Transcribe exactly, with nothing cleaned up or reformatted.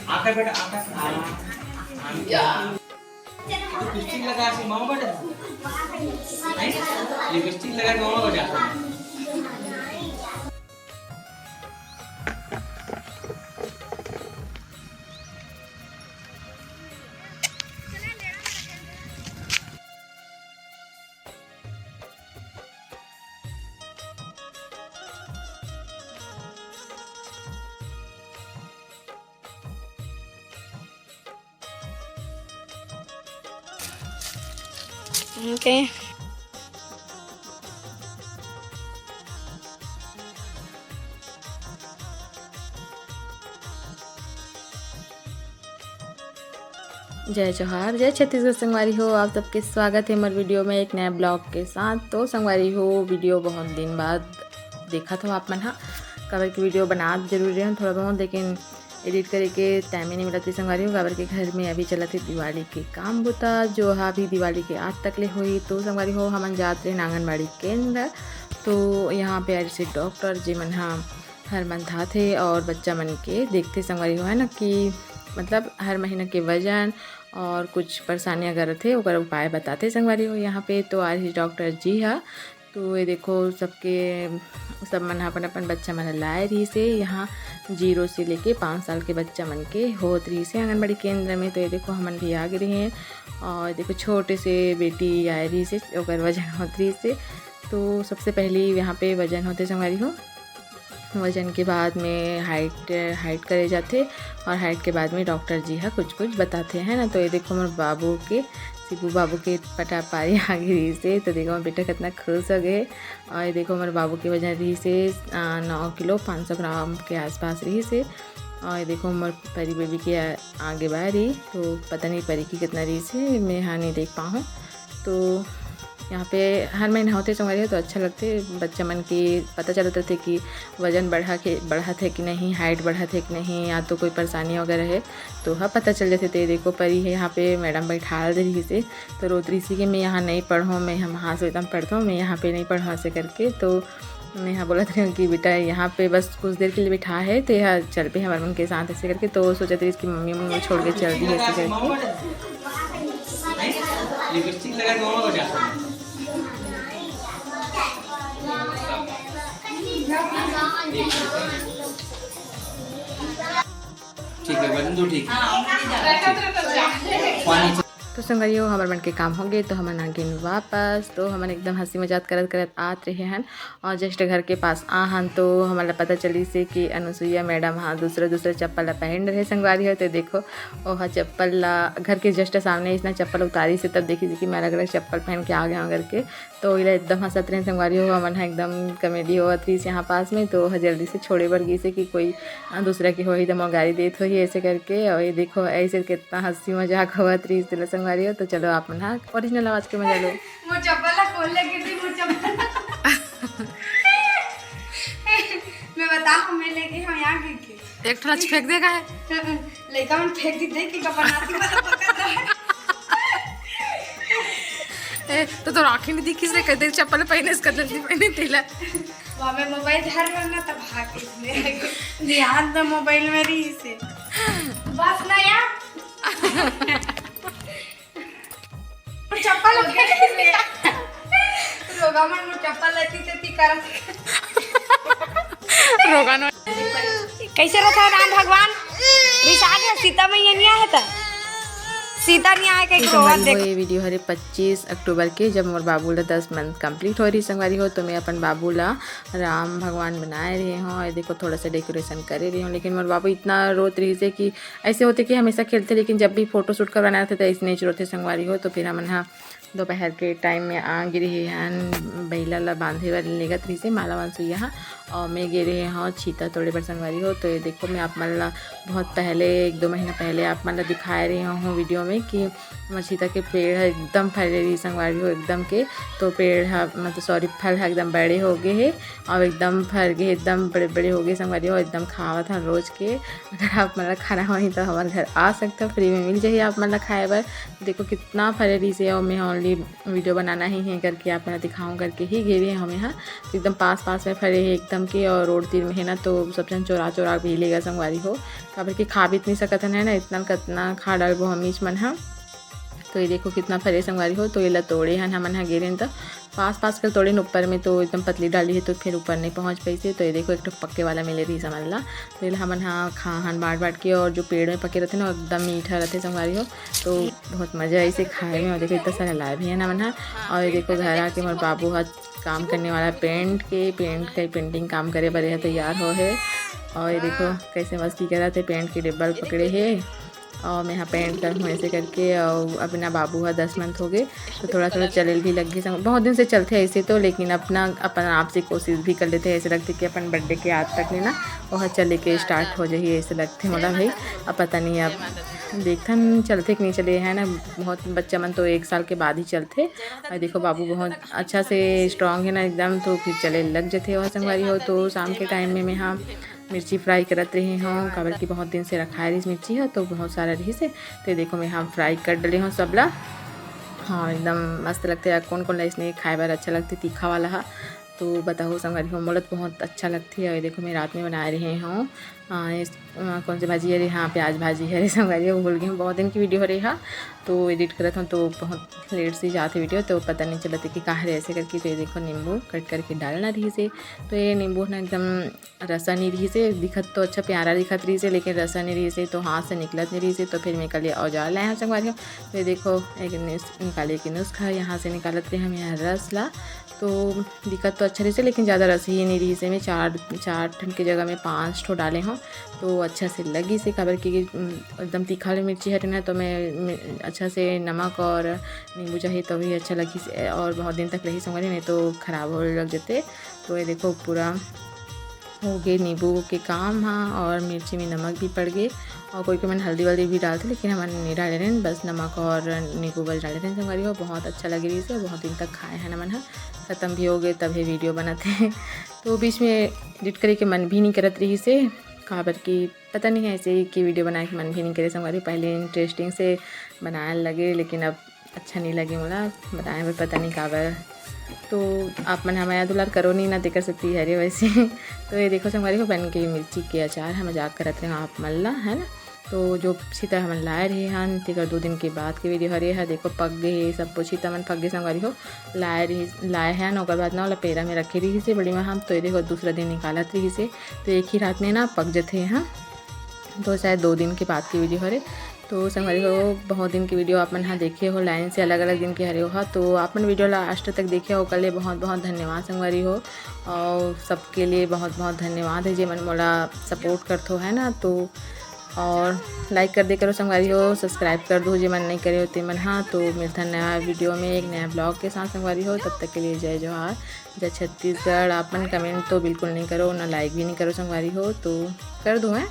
आकर बेटा, आकर। लिपस्टिक लगा के माओ बेटा। लिपस्टिक लगा के माओ बेटा। Okay. जय जोहार, जय छत्तीसगढ़ संगवारी हो। आप सबके स्वागत है हमारे वीडियो में एक नया ब्लॉग के साथ। तो संगवारी हो, वीडियो बहुत दिन बाद देखत हो आप मन हा, काबर की वीडियो बनात जरूर रहे थोड़ा बहुत, लेकिन एडिट करे के टाइम ही नहीं मिलत रही संगवारी हो, काबर के घर में अभी चलत है दिवाली के काम बुता, जो हा अभी दिवाली के आज तक ले होई। तो संगवारी हो, हमन जात रहे आंगनबाड़ी केंद्र। तो यहाँ पे आए से डॉक्टर जी मन हा हर मन थाथे और बच्चा मन के देखते संगवारी हो, है ना, कि मतलब हर महीना के वजन और कुछ परेशानी अगर रथे ओकर उपाय बताते संगवारी हो यहाँ पे। तो आए रहिस डॉक्टर जी हा, तो ये देखो सबके, सब मन ह अपन अपन बच्चा मन ला लाए रहिस हे। यहाँ जीरो से लेके पाँच साल के बच्चा मन के होत रहिस हे आंगनबाड़ी केंद्र में। तो ये देखो हमन भी आ गे रहे हैं और देखो छोटे से बेटी आए रहिस हे, ओकर वजन होत रहिस हे। तो सबसे पहली यहाँ पे वजन होते संगवारी हो, वजन के बाद में हाइट, हाइट करे जाथे और हाइट के बाद में डॉक्टर जी हा कुछ कुछ बताथे, है ना। तो ये देखो मोर बाबू के, शिबू बाबू के पटापारी आ गे रहिस हे। तो देखो मोर बेटा कितना खुश हो गए। और ये देखो मोर बाबू के वजन रहिस हे, आ, नौ किलो पाँच सौ ग्राम के आसपास रहिस हे। और ये देखो मोर परी बेबी के आ, आगे बारी, तो पता नहीं परी की कितना रहिस हे, मैं हा नहीं देख पाहूँ। तो यहाँ पे हर महीना होते संगवारी हो तो अच्छा लगते, बच्चा मन के पता चलत रहते कि वजन बढ़ा के, बढ़त है कि नहीं, हाइट बढ़त है कि नहीं, या तो कोई परेशानी वगैरह है तो हा पता चल जाते। तो ये देखो परी है यहाँ पे, मैडम बैठा दे रहिस हे, तो रोत रहिस हे कि मैं यहाँ नहीं पढ़ूँ, मैं हम वहाँ से एकदम पढ़ता हूँ, मैं यहाँ पे नहीं पढ़ूँ ऐसे करके। तो मैं यहाँ बोलत रही हूँ कि बेटा यहाँ पे बस कुछ देर के लिए बैठा है, तो यहाँ चल पे हमारे मन के साथ ऐसे करके। तो सोचत रहिस कि मम्मी मन छोड़ के चल दी ऐसे करके। लिपस्टिक लगा के मामा बजा। ठीक है, बदन दो, ठीक। पानी। तो संगवारी हो, हमर मन के काम हो गए, तो हमन आ गेन वापस। तो हमन एकदम हंसी मजाक करत करत आत रहे हन, और जस्ट घर के पास आ हन, तो हमन ला पता चलिस हे कि अनुसुईया मैडम हा दूसरा दूसरा चप्पल ला पहन रहे संगवारी हो। तो देखो, ओहा चप्पल ला घर के जस्ट सामने इसना चप्पल उतारिस हे, तब देखिस हे कि मैं अलग अलग चप्पल पहन के आ गया हूँ करके। तो इला एकदम हंसत रहे संगवारी हो, हमन हा एकदम कॉमेडी होवत रहिस यहाँ पास में। तो ओहा जल्दी से छोड़े बर गिस हे कि कोई, आ, दूसरा के होही त मोर गारी देत होही ऐसे करके। और ये देखो ऐसे कितना हंसी मजाक होवत रहिस तेला संगवारी हो। तो चलो आप मन हा ओरिजिनल आवाज के मजा लो। मोर चप्पल ला खोल लेके दी, मोर चप्पल। मैं बता हूँ, मैं लेके हम यहाँ गिर के। एक ठो ला फेंक देगा है। लइका मन फेंक दी, देख के कपनाती वाला पकड़ रहा है। ए, तो तोर आँखी नहीं दिखिस रे, कदे चप्पल पहने, इसका जल्दी पहने तेला। वहाँ में मोबाइल धर रहा ना, तब हाथ इसमें ध्यान तो मोबाइल में रहिस हे। बस ना यार। चप्पल फेंक दे। रोगा मन में चप्पल लेती ते ती करत। रोगा न। कैसे रहता है राम भगवान? रिसा के सीता मैया नहीं आए त, सीता नहीं आए कहीं तो रोवा संगवारी हो, देख। ये वीडियो हरे पच्चीस अक्टूबर के, जब मोर बाबू ला दस मंथ कंप्लीट हो रही संगवारी हो, तो मैं अपन बाबू ला राम भगवान बनाए रहे हूँ। और देखो थोड़ा सा डेकोरेशन करे रहे हूँ, लेकिन मोर बाबू इतना रोत रहिस हे कि ऐसे होते कि हमेशा खेलते, लेकिन जब भी फोटो शूट करवाना रहता तो ऐसे नहीं रोते संगवारी हो। तो फिर हमन हा दोपहर के टाइम में आ गे रहे हन, बइला ला बांधे बर लेगत रहिस हे माला वाला सुइया हा, और मैं गे रहे हूँ छीता तोड़े बर संगवारी हो। तो ये देखो, मैं आप मन ला बहुत पहले, एक दो महीना पहले आप मन ला दिखाए रहे हूँ वीडियो में कि हमर छीता के पेड़ ह एकदम फरे रहिस संगवारी हो, एकदम के। तो पेड़ ह, मतलब सॉरी, फल ह एकदम बड़े हो गए हे और एकदम फर गए, एकदम बड़े बड़े हो गए संगवारी हो, एकदम खावत हन रोज के। अगर आप मन ला खाना होही तो हमारे घर आ सकते हो, फ्री में मिल जाही आप मन ला खाए बर। देखो कितना फरे रहिस हे, और मैं वीडियो बनाना ही है करके आप मन दिखाऊँ करके ही घेरे हवे हा। तो एकदम पास पास में फरे हे एकदम के, और रोड तीर में है ना, तो सब झन चोरा चोरा भी लेगा संगवारी हो, काबर कि खा भी नहीं सकत हन, है ना, इतना कतना खा डालबो हमीच मन हा। तो ये देखो कितना फरे संगवारी हो। तो ये ला तोड़े हन हमन हा, गेरेन त पास पास के तोड़े न, ऊपर में तो एकदम पतली डाली है, तो फिर ऊपर नहीं पहुँच पाइसे। तो ये देखो एक ठो पक्के वाला मिले रही हमन ला, तो ये ला हमन हा खा हन बांट बांट के। और जो पेड़ में पके रहते ना, एकदम मीठा रहते संगवारी हो, तो बहुत मजा आइसे खाए में। और देखो इतना सारा लाए भी है ना हमन हा। और ये देखो घर आके मोर बाबू हा काम करने वाला पेंट के, पेंट के पेंटिंग काम करे बर यहाँ तैयार हो है। और ये देखो कैसे मस्ती करत हे, पेंट के डिब्बा ल पकड़े हे। और मैं यहाँ पेंट कर हूँ ऐसे करके। और अपना बाबू हा दस मंथ हो गए, तो थोड़ा थोड़ा चले भी लग गए। बहुत दिन से चलते ऐसे तो, लेकिन अपना अपन आप से कोशिश भी कर लेते हैं। ऐसे लगते कि अपन बर्थडे के आज तक ले ना वह चले के स्टार्ट हो जाइए, ऐसे लगते मोला भाई। अब पता नहीं अब देखथन चलते कि नहीं चले, है ना। बहुत बच्चा मन तो एक साल के बाद ही चलते। और देखो बाबू बहुत अच्छा से स्ट्रांग है ना एकदम, तो फिर चले लग जाते। और संगवारी हो, तो शाम के टाइम में मैं हाँ मिर्ची फ्राई करत रहे हूँ, काबर कि बहुत दिन से रखाए रहिस मिर्ची ह, तो बहुत सारा रहिस हे। तो ये देखो मैं हाँ फ्राई कर डले हूँ सबला। हाँ एकदम मस्त लगते हैं। कौन कौन ला इसने खाए बर अच्छा लगते तीखा वाला हा, तो बताओ संगवारी हो, मोला तो बहुत अच्छा लगते है। और ये देखो मैं रात में बनाए रहे हूँ आ, इस, आ, कौन सी भाजी हरे, हाँ प्याज भाजी हरे संगवारी हो, भूल गई हूँ, बहुत दिन की वीडियो हरे हा, तो एडिट करत हूँ तो बहुत लेट से जाते वीडियो, तो पता नहीं चलत कि का हरे ऐसे करके। तो ये देखो नींबू कट करके डालना रहिस हे, तो ये नींबू ना एकदम रसा नहीं रहिस हे, दिखत तो अच्छा प्यारा दिखत रहिस हे, लेकिन रसा नहीं रहिस हे, तो हाथ से निकलत नहीं रहिस हे। तो फिर मैं कल ये औजार लाए हूँ संगवारी हो। तो ये देखो एक निस-, निकाले के नुस्खा, यहाँ से निकालत रहे हम यहाँ रस ला। तो दिखत तो अच्छा रहिस हे, लेकिन ज़्यादा रस ही नहीं रहिस हे। मैं चार, चार ठन के जगह में पाँच ठो डाले हूँ, तो अच्छा से लगिस हे, काबर कि, उम, एकदम तीखा वाली मिर्ची हरे ना, तो मैं, मैं अच्छा से नमक और नींबू चाहिए तभी अच्छा लगिस हे, और बहुत दिन तक रहिस संगवारी, नहीं तो खराब होए लग जाते। तो ये देखो पूरा हो गए नींबू के काम हा, और मिर्ची में नमक भी पड़ गए। और कोई कोई मन हल्दी वल्दी भी डालते, लेकिन हमन नहीं डाले रहेन, बस नमक और नींबू बस डाले रहेन संगवारी हो। बहुत अच्छा लगे रहिस हे, बहुत दिन तक खाए हन हमन हा, खत्म भी हो गए तब ये वीडियो बनाते हैं। तो बीच में एडिट करे के मन भी नहीं करत रहिस हे, काबर कि पता नहीं है ऐसे ही कि वीडियो बनाए के मन भी नहीं करे संगवारी। पहले इंटरेस्टिंग से बनाए लगे, लेकिन अब अच्छा नहीं लगे मोला बनाए में, पता नहीं काबर। तो आप मन हा मया दुलार करो नहीं ना, तेकर सेती हरे वैसे। तो ये देखो संगवारी हो, बन के मिर्ची के अचार हम मजाक करत रहे आप मन ला, है ना। तो जो छीता हमन लाए रहे हन, तेकर दो दिन के बाद के वीडियो हरे हा। देखो पक गए हे, सब छीता मन पक गए संगवारी हो। लाए रही, लाए हन, ओकर बाद ना ओला पेरा में रखे रहिस हे बड़ी माँ हम। तो ये देखो दूसरा दिन निकालत रहिस हे, तो एक ही रात में ना पक जथे, हाँ। तो शायद दो दिन के बाद की वीडियो हरे। तो संगवारी हो, बहुत दिन की वीडियो आप मन हा देखे हो, लाइन से अलग अलग दिन के हरे हो हा। तो आप मन वीडियो लास्ट तक देखे हो, ओकर लिए बहुत बहुत धन्यवाद संगवारी हो। और सबके लिए बहुत बहुत धन्यवाद है, जे मन मोला सपोर्ट करथो, है ना। तो और लाइक कर दे करो संगवारी हो, सब्सक्राइब कर दो जे मन नहीं करे हो ते मन हा। तो मिलथन नया वीडियो में एक नया ब्लॉग के साथ संगवारी हो, तब तक के लिए जय जोहार, जय छत्तीसगढ़। आप मन कमेंट तो बिल्कुल नहीं करो, ना लाइक भी नहीं करो संगवारी हो, तो कर दो हैं।